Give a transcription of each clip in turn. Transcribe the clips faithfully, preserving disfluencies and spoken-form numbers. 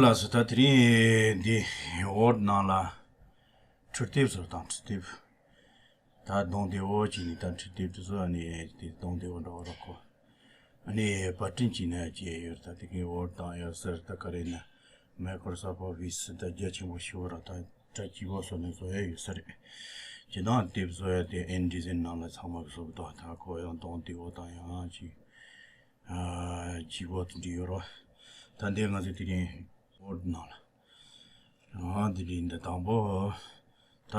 ལགས་སོ། ད་དེ་རིང་འདི་ཝོར་ཌི་ནང་ལ་འཕྲུལ་དེབ་བཟོ་དང་འཕྲུལ་དེབ། ད་གདོང་བདེ་བོ་ཅིག་ནི་ད་འཕྲུལ་དེབ་དེ་ཚོ་ཨ་ནི་དེ་གདོང་བདེ་བོ་འདྲ་བོ་ར་ཁོ། ཨ་ནི་བར་སྐྲུན་བྱས་ན་ཅི་ཡོད་ད་དེ་གི་ཝོར་ཌི་དང་ཡོད་ཟེར་ད་ག་རེ་ན་མའི་ཀོ་རོ་སོབ་ཨོ་ཕི་སི་ད་རྒྱ་ཆེན་པོ་ཞིག་ར་ད་གྲ་སྐྱིད་པོ་བཟོ་ནས་བཟོ་ཡ་ཡོད་ས་རེད། ཇི་ལྟར་དེབ་བཟོ་ཡ་དེ་ཨིན་ཌི་ཛའིན་ནང་ལ་ཚང་མ་བཟོ་གི་འདུག་ད་ཁོ་ཡང་གདོང་བདེ་བོ་དང་ཡང་ཅིག་ཨ་ལྗིད་པོ་འདི་ཡོད་རོ། ད་འདི་ང་ཚོ་དེ་རིང་ཝོར་ཌི་ནང་ལ། ཨ་དེ་རིང་འདི་དང་པོ། ད་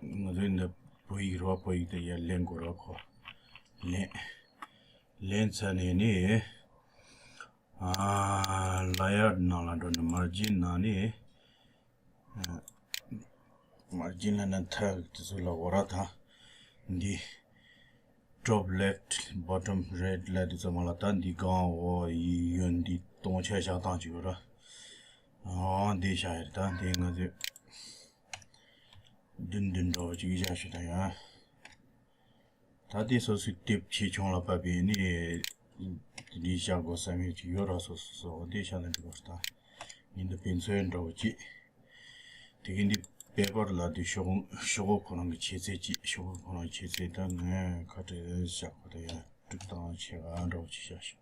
ང་ཚོའི་འདི་བོད་ཡིག་རོ། བོད་ཡིག་དེ་ཡར་ལེན་དགོས་རོ་ཁོ། ལེན། ལེན་ཚར་ནས་ནི། ཨ་ལ་ཡར་ནང་ལ་འགྲོ་ནས་མར་ཇིན་ནང་ནས། མར་ཇིན་ལ་ན་ཐག་དེ་ཚོ་ལ་འོ་ར་ད། འདི། top left bottom right ལ་དེ་ཚོ་མ་ལ་ད་འདི་སྒང་འོ་ཡི་ཡོན་འདི་སྟོང་ཆ་བཞག་སྟངས་ཅིག་ཡོད་ར། ཨོ་འདི་བཞག་ཡོད་ད་འདི་ང་ཚོས་བདུན་བདུན་འགྲོ་ཅིག་བཞག་ཞུ་ད་ཡ། ད་དེ་སོ་སོའི་དེབ་ཆེ་ཆུང་ལ་བབས་པའི་ནི་དེ་འདྲའི་བཞག་དགོས་བསམ་ཡས་ཅིག་ཡོད་ར། སོ་སོ་སོ་འོ་དེ་བཞག་ན་འགྲིག་གོ་ད། ཉིན་དུ་དཔེ་མཚོན་འདྲ་བོ་ཅིག་དེ་གི་འདི་པེ་པར་ལ་དེ་ཤོག་ཤོག་ཁོ་རང་གི་ཆེ་ཚད་ཅིག་ཤོག་ཁོ་རང་ཆེ་ཚད་ད་ངས་ཁ་བྲལ་བཞག་གོ་ད་ཡ་དྲུག་དང་ཕྱེད་ཀ་འདྲ་བོ་ཅིག་བཞག་ཤག་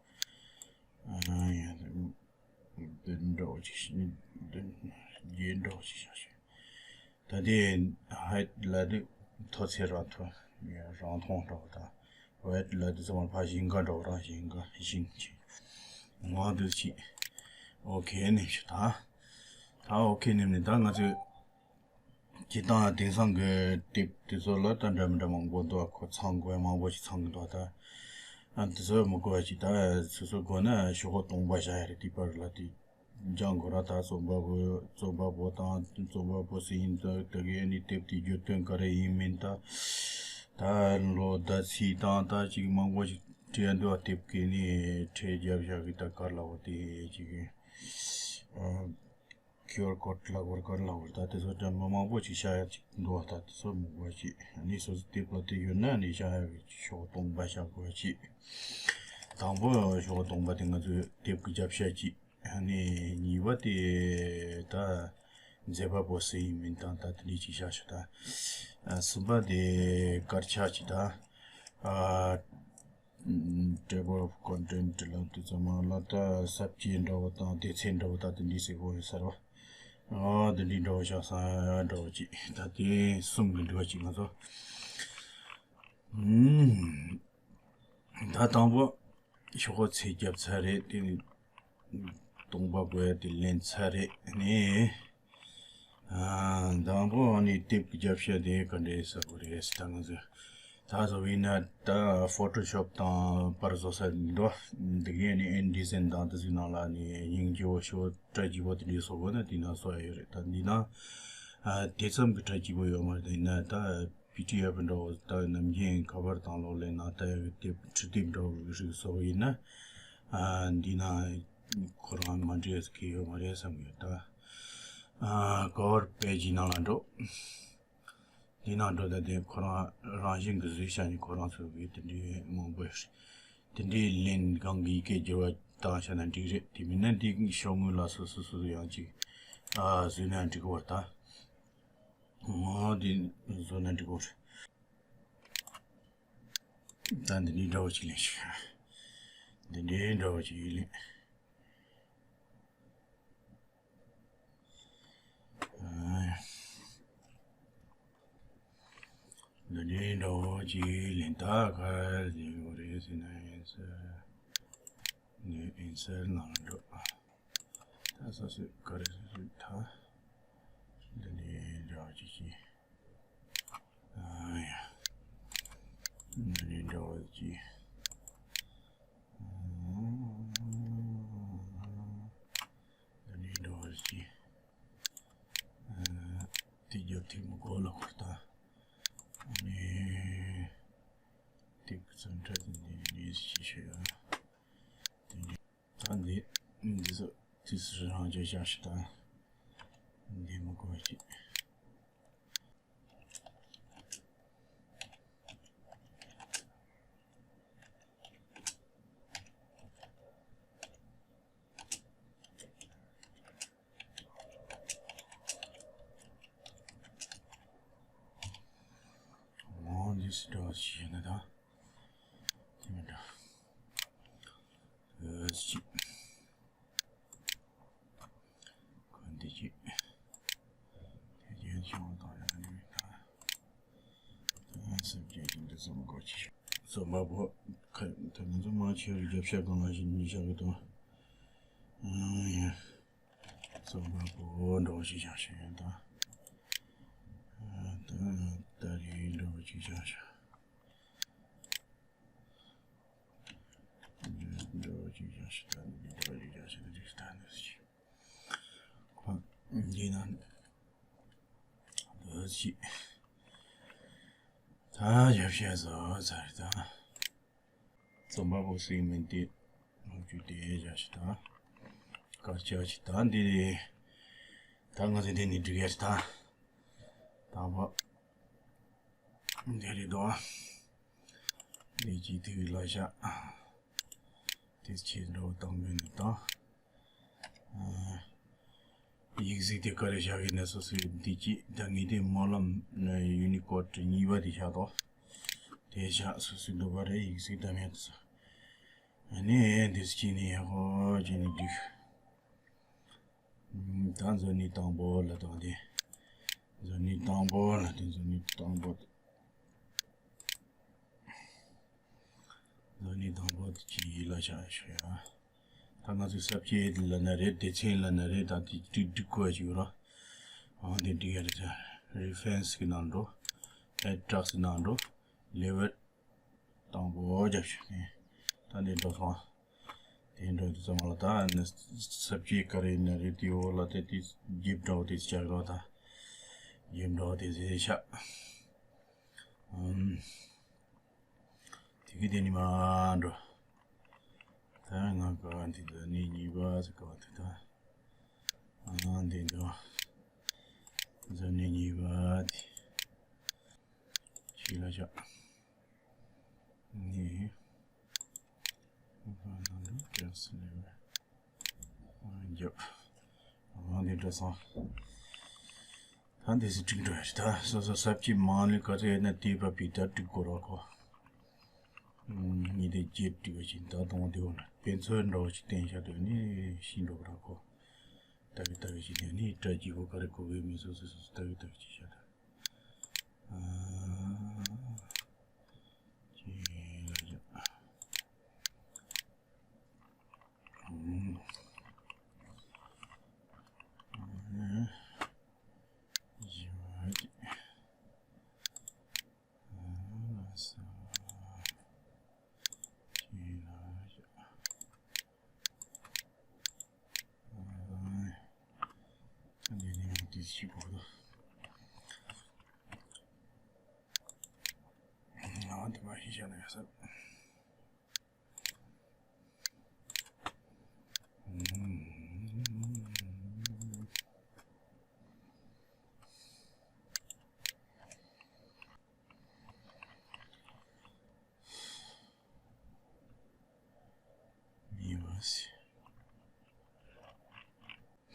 ཨ་ཡ། བདུན་འདྲ་བོ་ཅིག་བདུན་བརྒྱད་འདྲ་བོ་ཅིག་བཞག་ཤག་ད་དེ་ཧའེ་ཊི་ལ་དེ་མཐོ་ཚད་རང་མཐོ་རང་མཐོང་འདྲ་བོ་དང་ཝེ་ཌི་ལ་དེ་ཚང་མ་ཕར་ཞིང་ཁ་འདྲ་བོ་རང་ཞིང་ཁ་ཞིང་ཆེ། ངོ་དུ་ཆེ། ཨོ་ཁེ་ནེམ་ཤག་ད། ད་ཨོ་ཁེ་ནེམ་ནས་ད་ང་ཚོས་སྤྱིར་བཏང་དེང་སང་གི་དེབ་དེ་ཚོ་ལ་ད་འདྲ་མི་འདྲ་མང་པོ་འདུག་ཁོ་ཚང་དགོས་མང་པོ་ཞིག་ཚང་གི་འདུག་ད་ཨ་དེ་ཚོ་མི་དགོས་པ་ཞིག་ད་སོ་སོ་དགོས་ན་ཤོག་ཁོག་སྟོང་པ་བཞག་ཡ་རེད། དེ་པར་ལ་དེ་སྦྱང་དགོས་ར། ད་རྩོམ་པ་པོ་རྩོམ་པ་པོ་དང་རྩོམ་པ་པོ་སུ་ཡིན་ད་དེ་གའི་ནི་དེབ་དེ་བརྗོད་དོན་ག་རེ་ཡིན་མིན་ད་ད་ལོ་ཟླ་ཚེས་དང་ད་ཅིག་མང་པོ་ཞིག་བྲིས་འདུག་དེབ་ཀྱི་ནི་ཁྲལ་རྒྱབ་བཞག་གི་ད་གར་ལ་བ་དེ་ཅིག་ཨ། ཁིའུ་ཨར་ཀོཌ་ལབ་དགོས་ག་རེ་ལབ་དགོས་རེད། ད་དེ་ཚོ་དྲན་པ་མང་པོ་ཅིག་བཞག་ཡ་ཅིག་འདུག་བ། ད་དེ་ཚོ་མི་དགོས་ཅིག་ཨ་ནི་སོ་སོ་དེབ་ལ་དེ་ཡོད་ན་ནི་བཞག་ཡ་གི་ཤོག་སྟོང་པ་བཞག་དགོས་ཅིག་དང་པོ་ཤོག་སྟོང་པ་དེ་ང་ཚོའི་དེབ་ཀྱི་རྒྱབ་ཤ་ཅིག་ཨ་ནི་གཉིས་པ་དེ་ད་མཛད་པ་པོ་སུ་ཡིན་མིན་དང་ད་དེ་འདྲས་ཅིག་བཞག་ཤོག་ད་ཨ་གསུམ་པ་དེ་དཀར་ཆག་ཅིག་ད་ཨ། table of content ལ་དེ་ཚོ་མ་ལ་ད་ས་བཅད་འདྲ་བོ་དང་སྡེ་ཚན་འདྲ་བོ་ད་དེ་འདྲའི་ཟེར་གོ་ཡོད་ས་རེད་བ། ཨ་དེ་འདྲའི་འདྲ་བོ་བཞག་ས་འདྲ་བོ་ཅིག་ད་དེ་གསུམ་གྱི་འདྲ་བོ་ཅིག་ང་ཚོ། ཨུམ། ད་དང་པོ་ཤོག་ཁོག་ཚད་བརྒྱབ་ཚར་རེད། དེ་སྟོང་པ་དགོས་ཡ་དེ་ལེན་ཚར་རེད་ནི། ཨ། དང་པོ་ཨ་ནི་དེབ་ཀྱི་རྒྱབ་ཤ་དེ་ག་འདྲས་ཟེར་དགོས་རེད་ཟེར་ད་ང་ཚོས་ད་བཟོ་བ་ཡིན་ན་ད་ཕོ་ཊོ་ཤོབ་དང་པར་བཟོ་ས་འདུག་འདི་གའི་ནི་ཨིན་ཌི་ཛའིན་དང་དེ་ཚོའི་ནང་ལ་ནི་སྙིང་རྗེ་བོ་ཞོ་སྐྲ་སྐྱིད་པོ་དེ་འདྲས་བཟོ་དགོས་ན་དེ་ནང་བཟོ་ཡ་ཡོད་རེད། ད་འདི་ནང་ཨ་དེ་ཙམ་གྱི་སྐྲ་སྐྱིད་པོ་ཡོད་མ་རེད། ཡིན་ན་ད་པི་ཌི་ཨེཕ་འདྲ་བོ་ད་ནམ་རྒྱུན་ཁ་པར་དང་གློག་ཀླད་ནང་ལྟ་ཡ་གི་དེབ་འཕྲུལ་དེབ་འདྲ་བོ་གི་རིགས་བཟོ་བ་ཡིན་ན་ཨ་འདི་ནང་ཁོ་རང་མ་འགྲིག་ཡ་ཟེར་གྱི་ཡོད་མ་རེད་བསམ་གྱི་ཡོད་ད། ཨ་ཀོ་བར་པེ་ཇི་ནང་ལ་འགྲོ། འདི་ནང་འགྲོ་ད་དེ་ཁོ་རང་རང་བཞིན་གྱི་བཟོས་བཞག་ནས་ཁོ་རང་ཚོ་གི་དེ་འདྲའི་མང་པོ་ཡོད་རེད། དེ་འདྲའི་ལན་གང་གི་ཡི་གེ་བསྒྱུར་བ་བཏང་བཞག་ན་འགྲིག་རེད། དེ་མིན་ན་འདི་ཤོག་ངོས་ལ་སོ་སོ་སོ་སོ་ཡང་ཅིག་ཨ་བཟོས་ན་འགྲིག་གི་བར་ད། ངོ་འདི་བཟོས་ན་འགྲིག་གི་བར། ད་འདི་འདྲའི་འདྲ་བོ་ཅིག་ལེན་ཞིག་འདི་འདྲའི་འདྲ་བོ་ཅིག་ཡིན་ལེན། འདི་འདྲའི་འདྲ་བོ་ཅིག་ལེན་ད་ག་རེ་ཡོད་རེད་ཟེར་ན་ཨིན་སར་ནས་ཨིན་སར་ནང་འགྲོ། ད་སོ་སོས་ག་རེ་སོ་སོས་ད་འདི་འདྲའི་འདྲ་བོ་ཅིག་ཅིག་ཨ་ཡ། འདི་འདྲའི་འདྲ་བོ་ཅིག་འདི་འདྲའི་འདྲ་བོ་ཅིག་ཨ་དེ་རྒྱབ་ཐིག་མི་དགོས་ལ་ཁོ་ད། ཨ་ནི་དེ་གི་ཚོན་ཁྲ་དེ་འདི་ནས་ཤེས་ཤེས་ཡ། དེ་འདྲའི་ད་འདི་འདི་ཚོ་དུས་སུ་རང་བྱས་བཞག་ཤི་ད། འདི་མི་དགོས་ཅིག་སི་འདྲ་བ་ཞིག་ཡིན་ན་ད། དེ་མི་འདྲ། ཨ་ཅི། གོ་འདི་ཅི། དེ་རྒྱན་བྱུང་དང་ཡང་ནི་ད། ད་སེམས་ཅན་གྱི་འདི་ཙམ་གོ་ཅི། རྩོམ་པ་པོ་ཁ་ད་ང་ཚོ་མང་ཆེ་བའི་རྒྱབ་ཤ་གང་ལ་ཞིག་ནི་བཞག་གི་འདུག་ཨང་ཡ། རྩོམ་པ་པོ་འདྲ་བོ་ཞིག་བཞག་ཤག་ཡོད་ད། ད་ད་རེས་འདྲ་བོ་ཅིག་བཞག་ཤག་འདྲ་བོ་ཅིག་བཞག་ཤག་ད་འདི་འདྲ་བོ་ཅིག་བཞག་ཤག་འདི་ད་འདི་ཞིག་ཁོ་འདི་ན་འདི་ཞིག་ད་ཞབས་ཞབས་བཟོ་ཚར་ད། རྩོམ་པ་པོ་སིག་མིན་ཏེ། ང་ཚོས་དེ་བཞག་ཞིག་དང་། དཀར་ཆག་ཞིག་དང་འདི་རེད། ད་ང་ཚོས་འདི་ནས་སྒྲིག་ཡ་ཞིག་དང་། དང་པོ། འདི་རེད་དོ། འདི་གཅིག་དེ་གི་ལ་བཞག་དེ་ཆེ་འགྲོ་དང་མིན་དང་། ཡིག་གཟུགས་དེ་ག་རེ་བཞག་གི་ན་སོ་སོའི་འདི་གཅིག་ད་ངས་དེ་སྨོན་ལམ་ཡུ་ནི་ཀོཌ་གཉིས་པ་དེ་བཞག་དོ། དེ་བཞག་སོ་སོའི་འདོད་པ་རེ་ཡིག་གཟུགས་དམ་ཡ་དེ་ཚོ། ཨ་ནི་འདི་ཚོ་གཅིག་ནས་ཡག་པོ་བྱས་ནས་འགྲིག་ད་མཛོད་ནི་དང་པོ་ལ་དང་དེ། མཛོད་ནི་དང་པོ་ལ་དེ་མཛོད་ནི་དང་པོ། ལོ་ནི་དང་པོ་དེ་ཅི་ཡིན་ལ་བྱ་ཞུ་ཡ། ད་ང་ཚོས་ས་བཅད་ལ་ན་རེད། སྡེ་ཚན་ལ་ན་རེད། ད་དེ་སྒྲིག་སྒྲིག་དགོས་ཅིག་ཡོད་ར། ཨང་དེ་སྒྲིག་ཡ་རེད། ད་རི་ཕ་རེན་སི་གི་ནང་འགྲོ། ཨེ་ཊེག་སི་གི་ནང་འགྲོ། ལེ་ཝལ་དང་པོ་རྒྱབ་ཞུ་ནས་ད་འདི་འགྲོ་སོང་། དེ་འགྲོ་དུས་ཙམ་ལ་ད་ནི་ས་བཅད་ག་རེ་ཡིན་ན་རེད། དེའི་འོག་ལ་དེ་དེ་རྒྱབ་འགྲོ་དེ་བྱ་རོགས་ད། རྒྱབ་འགྲོ་དེ་ཟེར་ཤག་ཨམ། དེ་གི་དེ་ནི་མ་འགྲོ། ད་ང་ག་བ་འདི་ད་ནི་གཉིས་པ་ཟེར་ག་བ་དེ་ད། ཨ་འདི་འགྲོ། འཛམ་གླིང་གཉིས་པ་དེ། ཤི་ལ་ཤ། ནི། ང་ག་ནང་འགྲོ་ཀྲེག་སི་ལེ་བ། ཨ་འགྱོ། ཨ་འདི་འགྲོ་སོང་། ད་འདི་སི་ཀྲིག་འགྲོ་ཡ་ཞིག་ད་སོ་སོ་ས་བཅད་མང་ལོས་ག་ཚོད་ཡོད་ན་དེའི་བབ་པའི་ད་ཀྲིག་གོ་ར་ཁོ། ཉི་ཟེར་བརྒྱད་ཀྲིག་བ་ཞིག་ད་དང་དེ་བ་ན་དཔེ་མཚོན་འདྲ་བ་ཞིག་བསྟན་བཞག་དུས་ནི་ཤིང་འགྲོ་ག་ར་ཁོ། ད་གི་ད་གི་ཞིག་ནས་ནི་སྐྲ་གྱི་བོ་ག་རེ་གོ་གི་མི་སོ་སོ་སོ་སོ་ད་གི་ད་གི་ཅི་བཞག་ད། ཨ་ཅི་ལ་ཡ།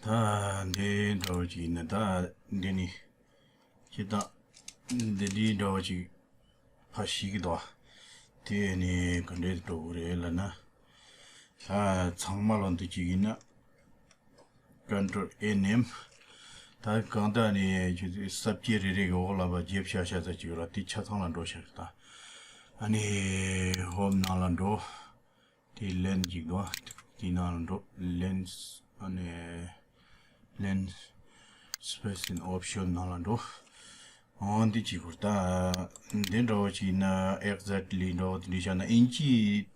ད་འདི་འདྲ་བོ་ཅིག་ཡིན་ན་ད་འདི་ནི་སྤྱིར་བཏང་འདི་འདྲའི་འདྲ་བོ་ཅིག་ཕར་ཞིག་གི་འདུག་དེ་ནི་ག་འདྲས་འགྲོ་གི་རེད་ལབ་ན། ད་ཚང་མ་ལོ་འདི་ཅིག་ཡིན་ན། Control N M། ད་གང་ལྟར་ནས་ཁྱོད་ཚོས་ས་བཅད་རེ་རེ་གི་འོག་ལ་བ་རྒྱབ་ཤ་ཤ་ཚ་ཅིག་ཡོད་ལ་དེ་ཆ་ཚང་ལ་འགྲོ་ཤ་ད། ཨ་ནི་ཧོམ་ནང་ལ་འགྲོ། དེ་ལེན་ཅིག་འདུག་དེ་ནང་ལ་འགྲོ། ལེན་ཨ་ནི་ལེན་སི་པེ་སི་ཨེན་ཨོབ་ཤོན་ནང་ལ་འགྲོ། འོ་འདི་ཅིག་གོ་ད། འདི་འདྲ་བོ་ཅིག་ཡིན་ན་ཨེག་ཟེག་ལི་འདྲ་བོ་དེ་འདྲ་བཞག་ན་ཨིན་ཅི།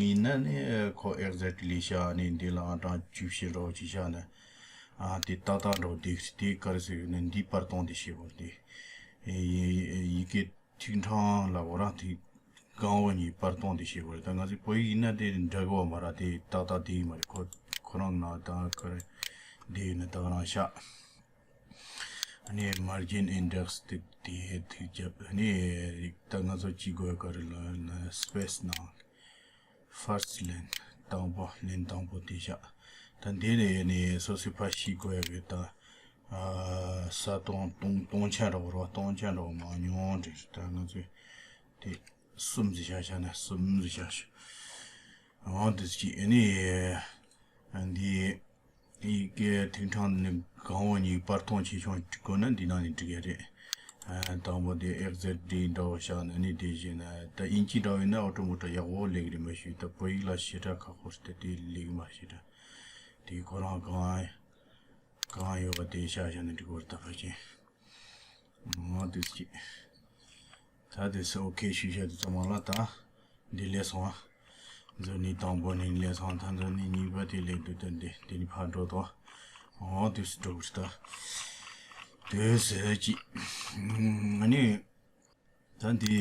ཡིན་ན་ནི་ཁོ་ཨེག་ཟེག་ལི་བཞག་ནས་འདི་ལ་ཨང་གྲངས་བཅུ་བཞི་འདྲ་བོ་ཅིག་བཞག་ན། ཨ་དེ་ཏག་ཏག་འདྲ་བོ་འདུག་དེ་ག་རེ་ཟེར་ན་འདི་པར་སྟོང་དེ་ཤེས་དགོས་ཏེ། ཡི་གེ་ཐིག་ཕྲེང་ལ་འོ་རང་དེ་གང་བོ་གཉིས་པར་སྟོང་དེ་ཤེས་དགོས་རེད། ད་ང་ཚོའི་བོད་ཡིག་ཡིན་ན་དེ་འདྲ་གི་བ་མ་ར་དེ་ཏག་ཏག་དེ་ཡིན་མ་རེད། ཁོ་ཁོ་རང་ན་ད་ག་རེ་འདི་ཡིན་ན་ད་ག་རང་བཞག་ཨ་ནི་margin index དེ་དེ་དེ་རྒྱབ་ཨ་ནི་རིགས་ད་ང་ཚོ་ཅི་དགོས་ག་རེ་ལ་ན་སི་པེ་སི་ནང་first line དང་པོ་line དང་པོ་དེ་བཞག་ད་འདི་ནས་ནི་སོ་སོའི་ཕར་ཤི་དགོས་ཡ་གི་ད་ས་སྟོང་སྟོང་སྟོང་ཆ་འདྲ་བོ་རོ་སྟོང་ཆ་འདྲ་བོ་མང་ཉུང་འདྲ་ད་ང་ཚོས་ དེ་གསུམ་ཟིག་བཞག་བཞག་ན་གསུམ་ཟིག་བཞག་ཤོག་འོ་དེ་ཟིག་ཨ་ནི་འདི་ཡི་གེ་ཐིག་ཕྲེང་ནི་གང་བོ་གཉིས་བར་སྟོང་ཆེ་ཆུང་འགྲིག་དགོས་ན་འདི་ནང་ནས་འགྲིག་ཡ་རེད། ཨ་དང་པོ་དེ་ཨེག་ཟེད་ཌི་འདྲ་བོ་བཞག་ན་ནི་དེ་བཞིན་ད་དབྱིན་ཇི་འདྲ་བོ་ཡིན་ན་ཨོ་ཊོ་མོ་ཊ་ཡག་པོ་ལེགས་རེད་མ་ཞུས། ད་བོད་ཡིག་ལ་ཞེ་དྲག་ཁག་པོ་རེད། ད་དེ་ལེགས་མ་ཞེ་དྲག་དེ་ཁོ་རང་གང་གང་ཡོད་པ་དེ་བཞག་བཞག་ན་འགྲིག་གི་རེད། ད་ཕལ་ཆེར། འོ་དེ་ཅི། ད་དེ་སུ་ཨོ་ཁེ་ཞུས་བཞག་དུས་ཙམ་པ་ལ་ད། འདི་ལས་སོང་། མཛོད་ནི་དང་པོ་ནི་ལས་སོང་། ད་མཛོད་ནི་གཉིས་པ་དེ་ལས་དུས་ད་འདི་འདི་ནི་ཕར་འགྲོ་དོ། འོ་དེ་སུ་འགྲོ་གི་ད། དེ་སུ་ཅི། ཨ་ནི། ད་འདི།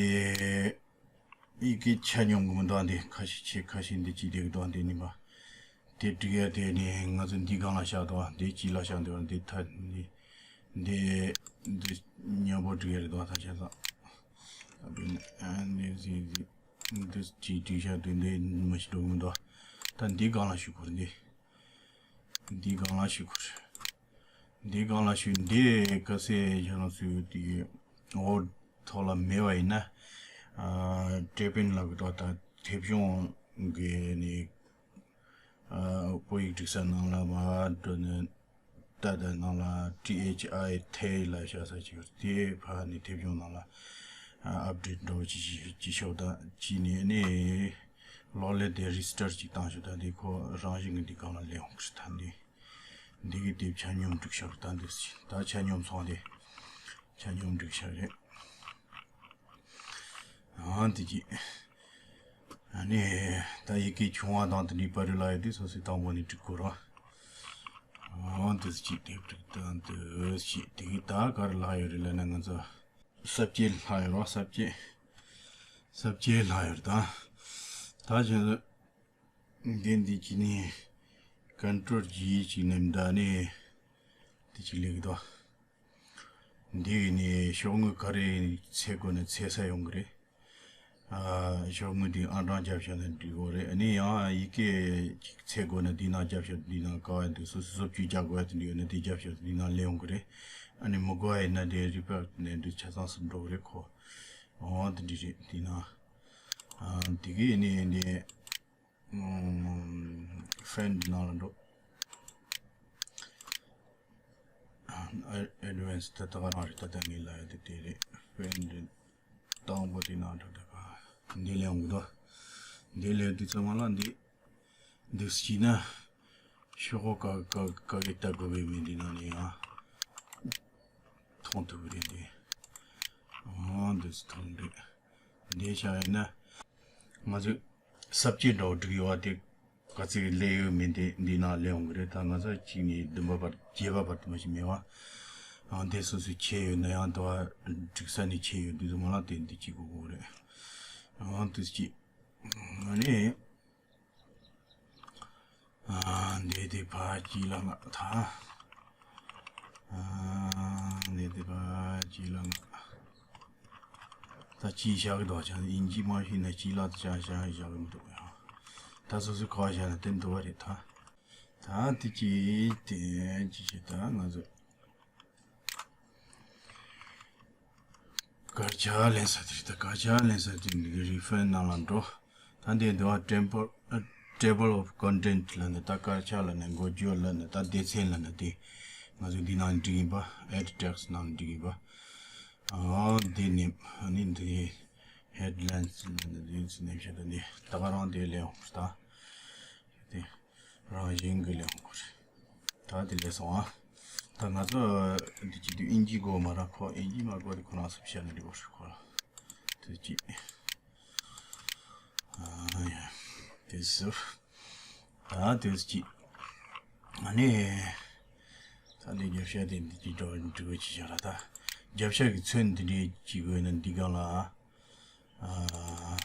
ཡི་གེ་ཆ་སྙོམས་གི་མི་འདུག་འདི་ཁ་ཤས་ཆེ་ཁ་ཤས་འདི་ཅི་དེ་གི་འདུག་འདི་ནི་མ། དེ་འགྲིག་ཡ་དེ་ནི་ང་ཚོ་འདི་སྒང་ལ་བཞག་འདུག་འདི་དཀྱིལ་ལ་བཞག་འདུག་འདི་ཐ་འདི། འདི། འདི་མཉམ་པོ་འགྲིག་ཡ་རེད་འདུག་ད་ཆ་ཚང་། འདི་ཅི་འགྲིག་བཞག་འདུག་འདི་མ་ཤི་འགྲོ་གི་མི་འདུག་ད་འདི་སྒང་ལ་ཞུ་དགོས་རེད་འདི། འདི་སྒང་ལ་ཞུ་དགོས་རེད། འདི་སྒང་ལ་ཞུ་འདི་ག་ཚད་ཁྱེད་རང་ཚོས་དེ་འོ་ཐོག་ལ་མེད་པ་ཡིན་ན། ཨ་ཊེབ་ཨིན་ལབ་གི་འདུག་ད་ཐེབས་གཞུང་གི་ནི། ཨ་བོད་ཡིག་སྒྲིག་ས་ནང་ལ་མར་འགྲོ་ནས་ལྟ་ད་ནང་ལ་ཊི་ཨེཆ་ཨའི་ཐེ་ལ་བཞག་ས་ཅིག་ཡོད། དེ་ཕར་ནི་ཐེབས་གཞུང་ནང་ལ་ཨ་ཨབ་ཌེཊ་འགྲོ་ཅི་ཅི་ཅི་ཤོག་ད་ཅི་ནི་ནི་གློག་ཀླད་དེ་རི་སི་ཊར་ཅིག་བཏང་ཤོག་ད་དེ་ཁོ་རང་བཞིན་གྱི་འདི་སྒང་ལ་སླེབས་འོང་གི་རེད། ད་འདི་འདི་གི་དེབ་ཆ་སྙོམས་སྒྲིག་ཤོག་ད་འདི་ཅི་ད་ཆ་སྙོམས་སོང་སྟེ་ཆ་སྙོམས་སྒྲིག་ཤོག་རེད། ཨ་འདི་ཅི། ཨ་ནི་ད་ཡི་གེ་ཆུང་བ་དང་དེ་འདྲའི་བར་ལ་ཡོད་དུས་སོ་སོའི་དང་པོ་ནས་འགྲིག་དགོས་ར། ཨ་འདི་ཅི་དེབ་སྒྲིག་ད་འདི་ཅི་དེ་གི་ད་གར་ལ་ཡོད་རེད་ལབ་ན་ང་ཚོ། ས་བཅད་ལྷག་ཡོད་རོགས། ས་བཅད། ས་བཅད་ལྷག་ཡོད་རེད་ད། ད་ཅི། འདི་འདི་ཅི་ནི། ཀོན་ཊོལ་ཇི་ཅིག་ནེམ་ད་ནི། འདི་ཅིག་ལེགས་དོ། འདི་ནི་ཤོག་ངོས་ག་རེ་འཚོལ་དགོས་ན་འཚོལ་ས་ཡོང་གི་རེད། ཨ་ཤོག་ངོས་འདི་ཨང་གྲངས་རྒྱབ་བཞག་ན་འགྲིག་གོ་རེད། ཨ་ནི་ཡང་ཡི་གེ་ཅིག་འཚོལ་དགོས་ན་འདི་ནང་རྒྱབ་བཞག་འདི་ནང་ག་བ་འདུག་སོ་སོ་བཟོ་བཅོས་རྒྱག་དགོས་ཡ་དེ་འདྲ་ཡོད་ན་དེ་རྒྱབ་བཞག་འདི་ནང་སླེབས་ཡོང་གི་རེད། ཨ་ནི་མི་དགོས་པ་ཡིན་ན་དེ་རི་པེར་ནས་འདི་ཆ་ཚང་སུ་འགྲོ་གི་རེད་ཁོ། འོ་དེ་འདྲ་རེད་འདི་ནང་། ཨ་དེ་གི་ནི་འདི། ཨམ། ཕན་འདི་ནང་ལ་འགྲོ། ཨ་ཨེ་ཌི་ཝན་སི་ད་ད་ག་རང་རེད། ད་ད་ངས་ལབ་ཡ་དེ་དེ་རེད། ཕན་འདི་དང་པོ་དེ་ནང་འགྲོ། ད་ག་འདི་ལས་འོང་གི་འདུག་འདི་ལས་དུས་ཙམ་པ་ལ་འདི་འདི་ཟིན་ན་ཤོག་གུ་ག་ག་ག་གི་ལྟ་དགོས་པའི་མི་འདི་ནང་ནས་ཡང་མཐོང་ཐུབ་ཀྱི་རེད་འདི། ཨང་འདི་ཚོ་མཐོང་འདུག་འདི་བྱས་ཡིན་ན། ང་ཚོས་ས་བཅད་འདྲ་བོ་བསྒྲིགས་ཡོད་པ་དེ་ག་ཚོད་སླེབས་ཡོད་མེད་དེ་འདི་ནང་སླེབས་འོང་གི་རེད། ད་ང་ཚོ་གཅིག་ནས་བདུན་པ་བར་བརྒྱད་པ་བར་དུ་མ་ཞིག་མེད་པ། ཨང་དེ་སོ་སོའི་ཆད་ཡོད་ན་ཡང་དུ་བ་སྒྲིག་ས་ནས་ཆད་ཡོད་དུས་ཙམ་པ་ལ་དེ་འདི་གཅིག་དགོས་ཀྱི་རེད། ཨང་དེ་གཅིག་ཨ་ནི། ཨ་འདི་དེ་ཕར་གཅིག་ལ་ང་ད། ཨ་འདི་དེ་ཕར་གཅིག་ལ་ང་། ད་གཅིག་བཞག་གི་འདུག་ཅང་ཨིན་ཇི་མ་ཤེས་ན་གཅིག་ལ་ད་ཅང་བཞག་བཞག་གི་མི་འདུག་ཡང་། ད་སོ་སོའི་ག་བ་བཞག་ན་དེ་འདུག་བ་རེད་ད། ད་དེ་གཅིག་དེ་གཅིག་བྱེད་ད་ང་ཚོ། དཀར་ཆག་ལེན་ས་དེ་རེད། ད་དཀར་ཆག་ལེན་ས་དེ་འདི་གི་རི་ཕན་ནང་ལ་འགྲོ། ད་འདི་འདི་བ་table table of content ལ་ནི་ད་དཀར་ཆག་ལ་ནི་འགོ་བརྗོད་ལ་ནི་ད་སྡེ་ཚན་ལ་ནི་དེ་ང་ཚོ་འདི་ནང་འགྲིག་ཡིན་པ། add text ནང་འགྲིག་ཡིན་པ། ཨ་འདི་ནི་ཨ་ནི་འདི་headlines ལ་ནི་འདི་ཚོ་ནེམ་ཤ་ད་ནི་ད་ག་རང་དེ་ལེན་འོང་ད། དེ། རང་བཞིན་གྱི་ལེའུ་འགོ་རེད། ད་དེ་ལས་སོང་ཨ། ད་ང་ཚོ་འདི་གཅིག་དུས་ཨིན་ཇི་དགོས་མ་ར་ཁོ་ཨིན་ཇི་མ་དགོས་དེ་ཁོ་རང་སུ་བཤད་ན་འགྲིག་གོ་རེད་ཁོ་རང་། དེ་གཅིག་ཨ་ཡ། དེ་སུ། ད་དེ་གཅིག་ཨ་ནི། ད་འདི་རྒྱབ་ཤ་དེ་འདི་གཅིག་འགྲོ་འགྲིག་གོ་ཅི་བྱ་ར་ད། རྒྱབ་ཤ་གི་ཚོན་འདི་འདྲའི་གཅིག་དགོས་ན་འདི་གང་ལ་ཨ། ཨ།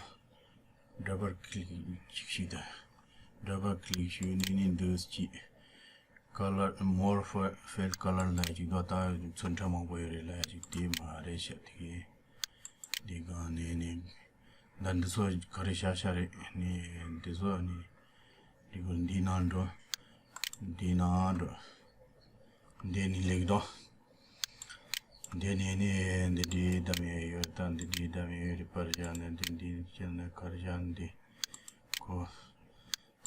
ཌབ་བལ་ཀི་ལིག་ཅིག་ཞུས་ད། ཌབ་བལ་ཀི་ལིག་ཞུས་ནས་ནི་འདུག་ཅིག་ཀ་ལར་མོར་ཕེ་ཕེལ་ཀ་ལར་ལ་ཅིག་འདུག་ད་ཚོན་ཁྲ་མང་པོ་ཡོད་རེད་ལ་ཡ་ཅིག་དེ་མ་རེད་ཤག་དེ་གི་འདི་གང་ནས་ནི་ད་འདི་ཚོ་ག་རེ་ཤ་ཤ་རེད་ནི་འདི་ཚོ་ནི་འདི་གོ་འདི་ནང་འགྲོ་འདི་ནང་འགྲོ་འདི་ནི་ལེགས་དོ། འདི་ནས་ནི་འདི་འདྲའི་གདམ་ཡས་ཡོད། ད་འདི་འདྲའི་གདམ་ཡས་རིག་པར་བཞག་ནས་འདི་འདི་བྱས་ནས་གར་བཞག་འདི་ཁོ།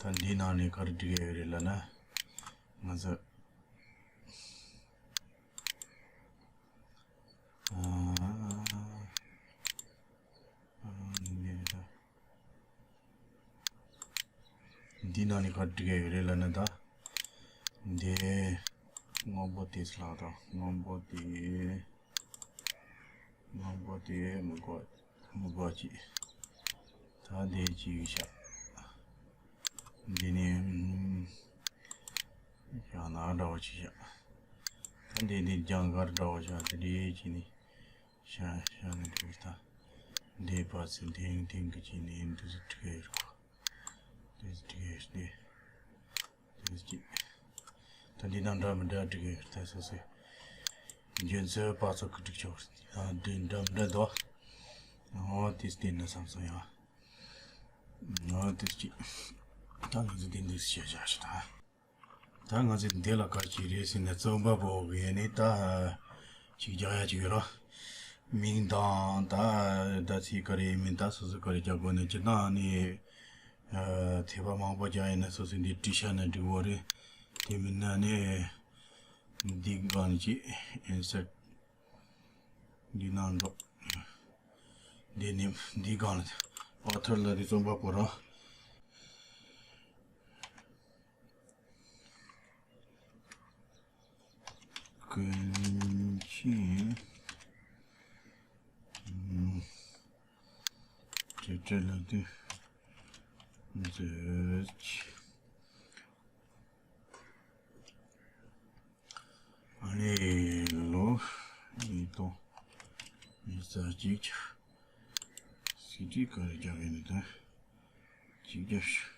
ད་འདི་ནང་ནས་ག་རེ་འབྲི་གི་ཡོད་རེད་ལབ་ན། ང་ཚོ། ཨ། ཨ། འདི་ནང་ནས་ག་རེ་འབྲི་གི་ཡོད་རེད་ལབ་ན། ད་འདི་སྔོན་པོ་དེ་ལ་ད་སྔོན་པོ་དེ། སྔོན་པོ་དེ་མི་དགོས། མི་དགོས་ཅིག་ད་འདི་ཅིག་བཞག་འདི་ནི་ཡང་ན་འདྲ་བོ་ཅིག་བཞག་ད་འདི་འདི་ལྗང་གར་འདྲ་བོ་བཞག་འདི་འདྲའི་ཅིག་ནི་བཞག་བཞག་ནི་འདུག་ད་འདི་པ་ཚེ་ཐེངས་ཐེངས་ཀྱི་ཅིག་ནི་འདི་ཚོ་འབྲི་གི་ཡོད་རེད་གོ་འདི་ཚོ་འབྲི་གི་ཡོད་རེད། དེ་གཅིག་ད་འདི་དང་འདྲ་མི་འདྲ་འབྲི་གི་ཡོད་ད་སོ་སོའི་རྒྱུ་མཚན་པ་ཚོ་གི་འབྲི་ཆོག་ཨ་འདི་འདྲ་མི་འདྲ་འདུག་ཨོ་དེ་བལྟས་ན་བསམ་སོང་ཡང་། ཨོ་དེ་གཅིག་ད་ང་ཚོ་འདི་འདི་བཤད་བཞག་ཞིག་ད། ད་ང་ཚོ་འདི་ལ་ག་ཅིག་རེད་ཟེར་ན་རྩོམ་པ་པོ་གི་ནི་ད་ཅིག་རྒྱག་ཡ་ཅིག་ཡོད་ར། མིང་དང་ད་ད་ཚིག་ག་རེ་ཡིན་མིན་ད་སོ་སོ་ག་རེ་རྒྱག་དགོས་ནི་སྤྱིར་བཏང་ནི། ཨ། ཐེ་བ་མང་པོ་རྒྱག་ཡིན་ན་སོ་སོས་འདི་བྲིས་བཞག་ན་འགྲིག་གི་རེད། དེ་མིན་ན་ནི་འདི་སྒང་ཅིག་ཨིན་སར་འདི་ནང་འགྲོ། འདི་ནི་འདི་སྒང་ལ་ཨོ་ཐར་ལ་རི་རྩོམ་པ་པོ་རང་། ཀུན་མཁྱེན། ཨུམ། དེ་འདྲ་ལ་དུས་མཛོད། ཨ་ནི་ལོ་ཉིས་སྟོང་ཉི་ཤུ་རྩ་གཅིག་སྲིད་ཁྲི་ག་རེ་རྒྱག་གི་ནི་དང་གཅིག་རྒྱབ་ཤོག་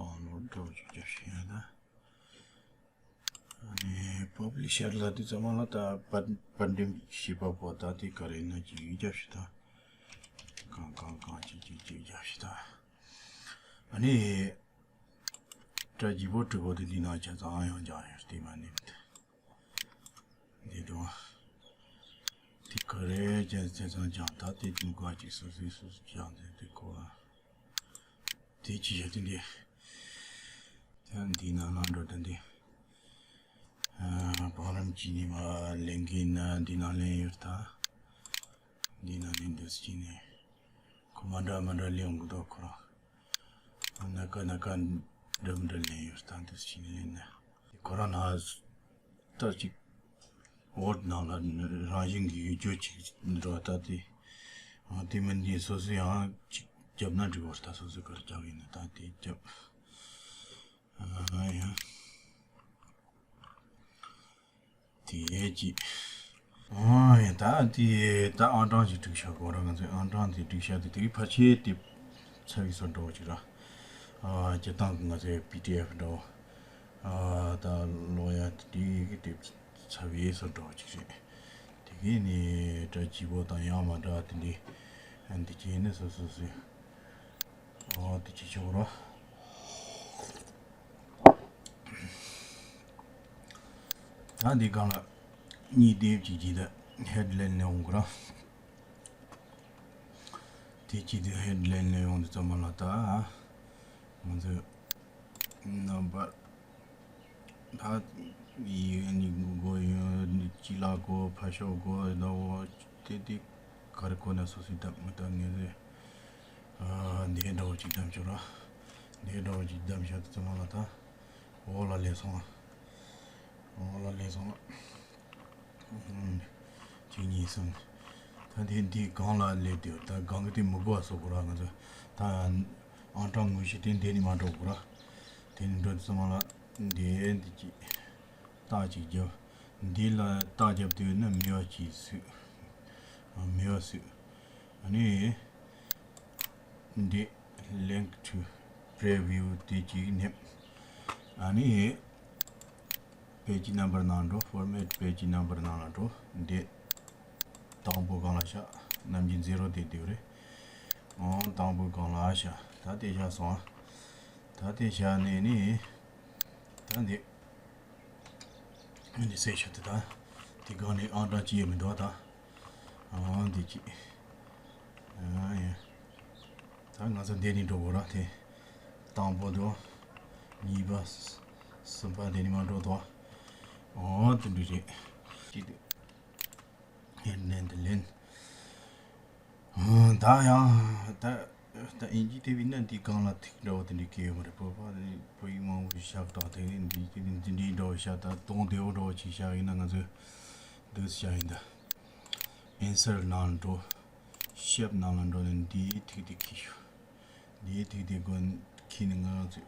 ཨ་ལོ་འགྲོ་ཅིག་རྒྱབ་ཤོག་ཡ་ད། ཨ་ནི་པབ་ལི་ཤར་ལ་དུས་ཚང་མ་ལ་ད་པར་པར་འགྲེམས་ཤེས་པ་པོ་ད་དེ་ག་རེ་ན་ཅིག་ཡིག་རྒྱབ་ཤིག་ད། གང་གང་གང་ཅིག་ཅིག་ཅིག་རྒྱབ་ཤིག་ད། ཨ་ནི་སྒྲ་ལྗིད་པོ་གྲུ་པོ་དེ་འདི་ནང་ཆ་ཚང་ཡང་སྦྱང་ཡོད་དེ་མ་ནི་འདི་དང་། དེ་ག་རེ་ཅན་ཚེ་ཚང་སྦྱང་ད་དེ་ཀུན་ཀ་ཅིག་སོ་སོའི་སོ་སོ་སྦྱང་དེ་དེ་གོ་ཨ། དེ་ཅི་བྱ་དེ་འདི། ད་འདི་ནང་ལ་འགྲོ་ད་འདི། ཨ། བང་རིམ་གྱི་ཉི་མ་ལེན་གྱི་ན་འདི་ནང་ལེན་ཡོད་ད། འདི་ནང་ལེན་འདུག་སེ་བྱས་ནས། ཁོ་མ་འདྲ་མ་འདྲ་ལེན་འོང་གི་འདུག་ཁོ་རང་། སྣ་ཁ་སྣ་ཁ་འདྲ་མི་འདྲ་ལེན་ཡོད་ད་འདུག་སེ་བྱས་ནས་ལེན་ན། ཁོ་རང་ན་ད་ཅིག་ཝར་ཌི་ནང་ལ་རང་བཞིན་གྱི་ཡོད་རྒྱུ་ཅིག་འགྲོ་ད་དེ། ཨ། དེ་མིན་དེ་སོ་སོ་ཡང་ཅིག་རྒྱབ་ན་འགྲིག་བར་ད་སོ་སོ་གར་རྒྱག་ཡིན་ན་ད་དེ་རྒྱབ། ཨ་ཡ། དེ་ཅི། ཨ་ཡ་ད་དེ་ད་ཨང་གྲངས་ཅིག་བསྒྲིགས་བཞག་གོ་ར། ང་ཚོས་ཨང་གྲངས་དེ་བསྒྲིགས་བཞག་དེ་དེ་གི་ཕལ་ཆེར་དེ་ཚ་བའི་སོ་འགྲོ་ཅིག་ར། ཨ། སྤྱིར་བཏང་གི་ང་ཚོའི་པི་ཌི་ཨེཕ་འདྲ་བོ། ཨ། ད་ཀློག་ཡ་དེ་གི་དེ་ཚ་བའི་སོ་འགྲོ་ཅིག་རེད། དེ་གི་ནི་སྒྲ་ལྗིད་པོ་དང་ཡང་མ་འདྲ་དེ་འདྲའི་འདི་གྱེས་ནི་སོ་སོ་སོའི། ཨོ་དེ་ཅི་ཆོག་རོ། ད་འདི་སྒང་ལ་གཉིས་དེབ་ཅིག་ཅིག་ད་ཧེཌ་ལའིན་ནས་འོང་གི་ར། དེ་ཅིག་དེ་ཧེཌ་ལའིན་ནས་འོང་དུས་ཙམ་པ་ལ་ད་ང་ཚོས་རྣམ་པ་ད་ཡིན་ནི་གོ་ཡོད་ཅི་ལ་གོ་ཕ་ཤོ་གོ་ད་འོ་དེ་དེ་ག་རེ་གོ་ན་སོ་སོའི་ད་ང་ད་ངས་རེད། ཨ། འདི་འདྲ་བོ་ཅིག་བདམས་ཤོག་ར། འདི་འདྲ་བོ་ཅིག་བདམས་ཤོག་དུས་ཙམ་པ་ལ་ད། འོག་ལ་སླེབས་སོང་ཨ། འོག་ལ་སླེབས་སོང་ཨ། ཨུམ། གཅིག་གཉིས་གསུམ། ད་འདི་འདི་སྒང་ལ་སླེབས་དུས་ད་སྒང་གི་དེ་མི་དགོས་པ་བཟོ་དགོས་ར། ང་ཚོ་ད་ཨང་གྲངས་དངོས་གཞི་དེ་འདི་ནས་མར་འགྲོ་དགོས་ར། དེ་ནས་འགྲོ་དུས་ཙམ་པ་ལ་འདི་འདི་གཅིག་རྟགས་གཅིག་རྒྱབ། འདི་ལ་རྟགས་རྒྱབ་དུས་ན་མེད་པ་གཅིག་བཟོས། མེད་པ་བཟོས། ཨ་ནི། འདི་link to preview དེ་གཅིག་ནེམ། ཨ་ནི། page number ནང་འགྲོ། format page number ནང་ལ་འགྲོ། འདི་དང་པོ་སྒང་ལ་བཞག་ནམ་རྒྱུན་zero དེ་འདུག་རེད། ཨོ་དང་པོ་སྒང་ལ་བཞག་ད་དེ་བཞག་སོང་ཨ། ད་དེ་བཞག་ནས་ནི། ད་འདི་འདི་སེ་ཤོ་དེ་ད་དེ་གང་ནས་ཨང་གྲངས་ཅི་ཡོད་མི་འདུག་ད། ཨང་འདི་ཅི་ཨང་ཡ། ད་ང་ཚོ་འདི་ནས་འགྲོ་དགོས་ར་དེ། དང་པོ་འདུག་གཉིས་པ། གསུམ་པ་འདི་ནས་མ་འགྲོ་དོ། ཨོ་དེ་འདྲ་རེད། ཅི་འདུག་ཧེ་ནན་དེ་ལེན། ད་ཡང་ད་ད་ཨིན་ཇི་དེ་བི་ན་འདི་གང་ལ་ཐིག་འདྲ་བོ་དེ་འདྲ་སྐྱེ་ཡོད་མ་རེད། བོད་པ་བོད་ཡིག་མང་པོ་ཞིག་ཤག་དང་དེ་ནི་འདི་དེ་ནི་འདི་འདྲའི་འདྲ་བོ་ཤག་ད་གདོང་བདེ་བོ་འདྲ་བོ་ཅིག་ཤག་ཡིན་ན་ང་ཚོས་འདུག་ཤག་ཡིན་ད། ཨིན་སར་ནང་འགྲོ། ཤེབ་ནང་ལ་འགྲོ་ནས་འདིའི་ཐིག་དེ་འཁྱེར་ཤོག་འདིའི་ཐིག་དེ་སྒོ་འཁྱེར་ནས་ང་ཚོས་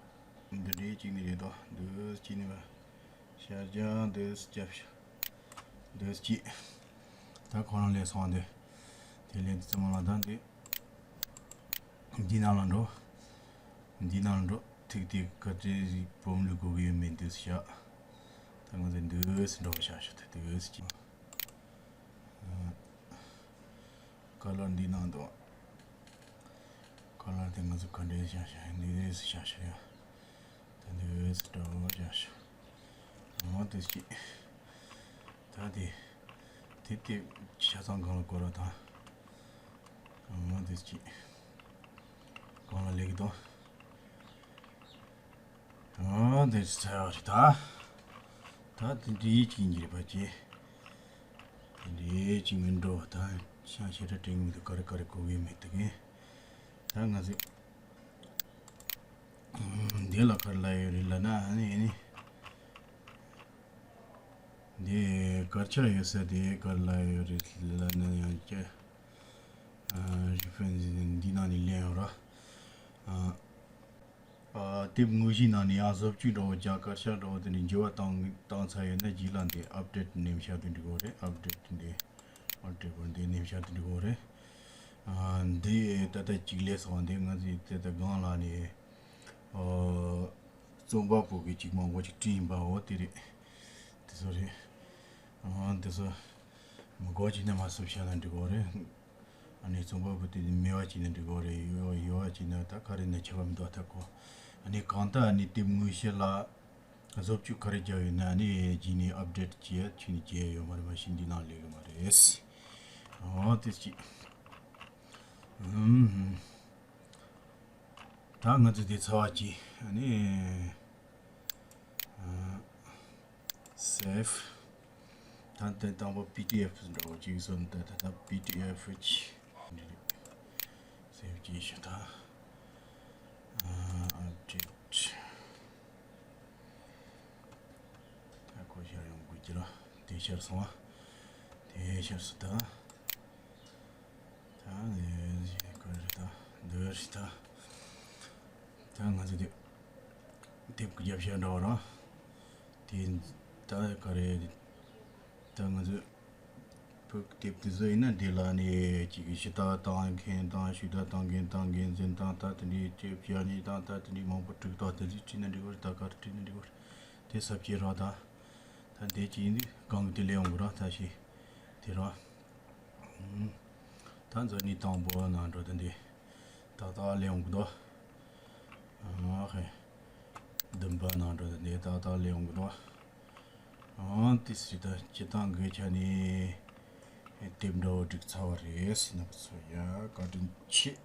འདི་འདྲའི་གཅིག་ནི་རེད་དོ། འདུག་གཅིག་ནི་བ། ཤར་རྒྱག་འདི་སྐྱབས་ཤོག་འདི་གཅིག་ད་ཁོ་རང་ལས་སོང་འདི། དེ་ལས་འདི་ཚང་མ་ལ་ད་འདི། འདི་ནང་ལ་འགྲོ། འདི་ནང་ལ་འགྲོ། ཐིག་ཐིག་ག་ཚོད་ཅིག་སྦོམ་ལུས་དགོས་ཀྱི་ཡོད་མེད་འདི་བཞག་ད་ང་ཚོ་འདི་འདྲ་བ་བཞག་ཤོག་ད་འདི་གཅིག་ཀ་ལར་འདི་ནང་དུ། ཀ་ལར་དེ་ང་ཚོ་ག་འདྲས་བཞག་ཤག་འདི་འདྲས་བཞག་ཤག་ཡ། ད་འདི་འདྲས་འདྲ་བོ་བཞག་ཤག་འོ་དེ་ཅི། ད་དེ། དེ་དེ་ཆ་ཚང་གང་ལ་གོ་ར་ད། འོ་དེ་ཅི། གང་ལ་ལེགས་དོ། ཨ་འདི་ཚ་བ་རེད་ད། ད་དེ་འདྲའི་ཅིག་འགྱུར་བ་ཅི། དེ་འདྲའི་ཅིག་མི་འགྲོ་བ་ད། ཤང་ཤེ་ར་དྲན་མི་འདུག་ག་རེ་ག་རེ་གོ་གི་མེད་འདུག་གི་ད་ང་ཚོས་འདི་ལ་ག་རེ་ལབ་ཡོད་རེད་ལབ་ན་ཨ་ནི་ཨ་ནི། འདི་དཀར་ཆག་ཡོད་ས་དེ་ག་རེ་ལབ་ཡོད་རེད་ལབ་ན་ཡང་ཅི། རི་ཕན་འདི་ནང་ནས་ལེན་ཡོད་ར། ཨ། ཨ། དེབ་དངོས་གཞིའི་ནང་ནས་ཡང་བཟོ་བཅོས་འདྲ་བོ་ཀྱང་དཀར་ཆག་འདྲ་བོ་དེ་འདྲ་འགྱུར་བ་བཏང་བཏང་ཚར་ཡོད་ན་རྗེས་ལ་འདི་ཨབ་ཌེཊ་ནེམ་ཤག་དེ་འགྲིག་གོ་རེད། ཨབ་ཌེཊ་འདི་ཨབ་ཌེཊ་པར་འདི་ནེམ་ཤག་དེ་འགྲིག་གོ་རེད། ཨ། འདི་ད་ལྟ་གཅིག་ལས་སོང་འདི་ང་ཚོས་ད་ལྟ་སྒང་ལ་ནས་ཨ། རྩོམ་པ་པོ་གི་གཅིག་མང་པོ་ཅིག་བྲིས་ཡིན་པའོ་དེ་རེད། དེ་ཚོ་རེད། ཨ། དེ་ཚོ་མི་དགོས་ཅིག་ནས་མ་བསུབ་བྱས་ན་འགྲིག་གོ་རེད། ཨ་ནི་རྩོམ་པ་པོ་དེ་མེད་པ་བྱས་ན་འགྲིག་གོ་རེད། ཡོད་ཡོད་པ་བྱས་ན་ད་ག་རེ་ནས་ཁྱབ་པ་མི་འདུག་ད་གོ་ཨ་ནི་གང་ལྟར་ཨ་ནི་དེབ་དངོས་གཞི་ལ་བཟོ་བཅོས་ག་རེ་བརྒྱབ་ཡོད་ན་ཨ་ནི་རྗེས་ནས་ཨབ་ཌེཊ་བྱས་ཁྱོན་ནས་བྱས་ཡོད་མ་རེད། མ་གཞི་འདི་ནང་ལས་གི་མ་རེད། ཨོ་དེ་ཅི། ཨུམ། ད་ང་ཚོ་དེ་ཚར་བ་ཅི་ཨ་ནི། ཨ། སེབ། ད་དེ་དང་པོ་པི་ཌི་ཨེཕ་འདྲ་བོ་ཅིག་བཟོ་ན་ད་ད་ད་པི་ཌི་ཨེཕ་ཅིག་སེབ་ཅིག་ཞུ་ད། ཨ། ཨབ་ཌེཊ། ད་ཁོ་ཤར་ཡོང་དགོས་ཀྱི་ར། དེ་ཤར་སོང་བ། དེ་ཤར་སོང་ད། ད་ནི་ག་རེ་ད་འདི་རེད་ད། ད་ང་ཚོ་དེ་དེབ་ཀྱི་རྒྱབ་ཤ་འདྲ་བ་ར། དེ་ད་ག་རེ་ད་ང་ཚོ་བོད་ཀྱི་དེབ་དེ་ཚོ་ཡིན་ན་འདི་ལ་ནི་གཅིག་གི་ཞུ་དག་བཏང་མཁན་དང་ཞུ་དག་བཏང་མཁན་དང་འགན་འཛིན་དང་ད་དེ་འདྲའི་དེབ་བྱ་ཉེས་དང་ད་དེ་འདྲའི་མང་པོ་དྲུག་དང་དེ་ཚོ་བྲིས་ན་འགྲིག་གི་རེད། ད་ག་རེ་བྲིས་ན་འགྲིག་གི་རེད། དེ་ས་བཅད་ར་ད། ད་འདི་གཅིག་ཡིན་དུས་གང་གི་དེ་ལས་ཡོང་གི་ར་ད་ཞེས་དེ་ར། ད་མཛོད་ནི་དང་པོ་ནང་འགྲོ་དེ་འདི། ཏག་ཏག་ལས་ཡོང་གི་འདུག་ཨ་ཧེ། བདུན་པ་ནང་འགྲོ་དེ་འདི་ཏག་ཏག་ལས་ཡོང་གི་འདུག་ཨང་ཏི་སི་ད་སྤྱི་བཏང་གི་ཆ་ནས་དེབ་འདྲ་བོ་སྒྲིག་ཚར་བ་རེད་ཟེར་ན་གི་ཚོ་ཡ་བཀའ་དྲིན་ཆེ།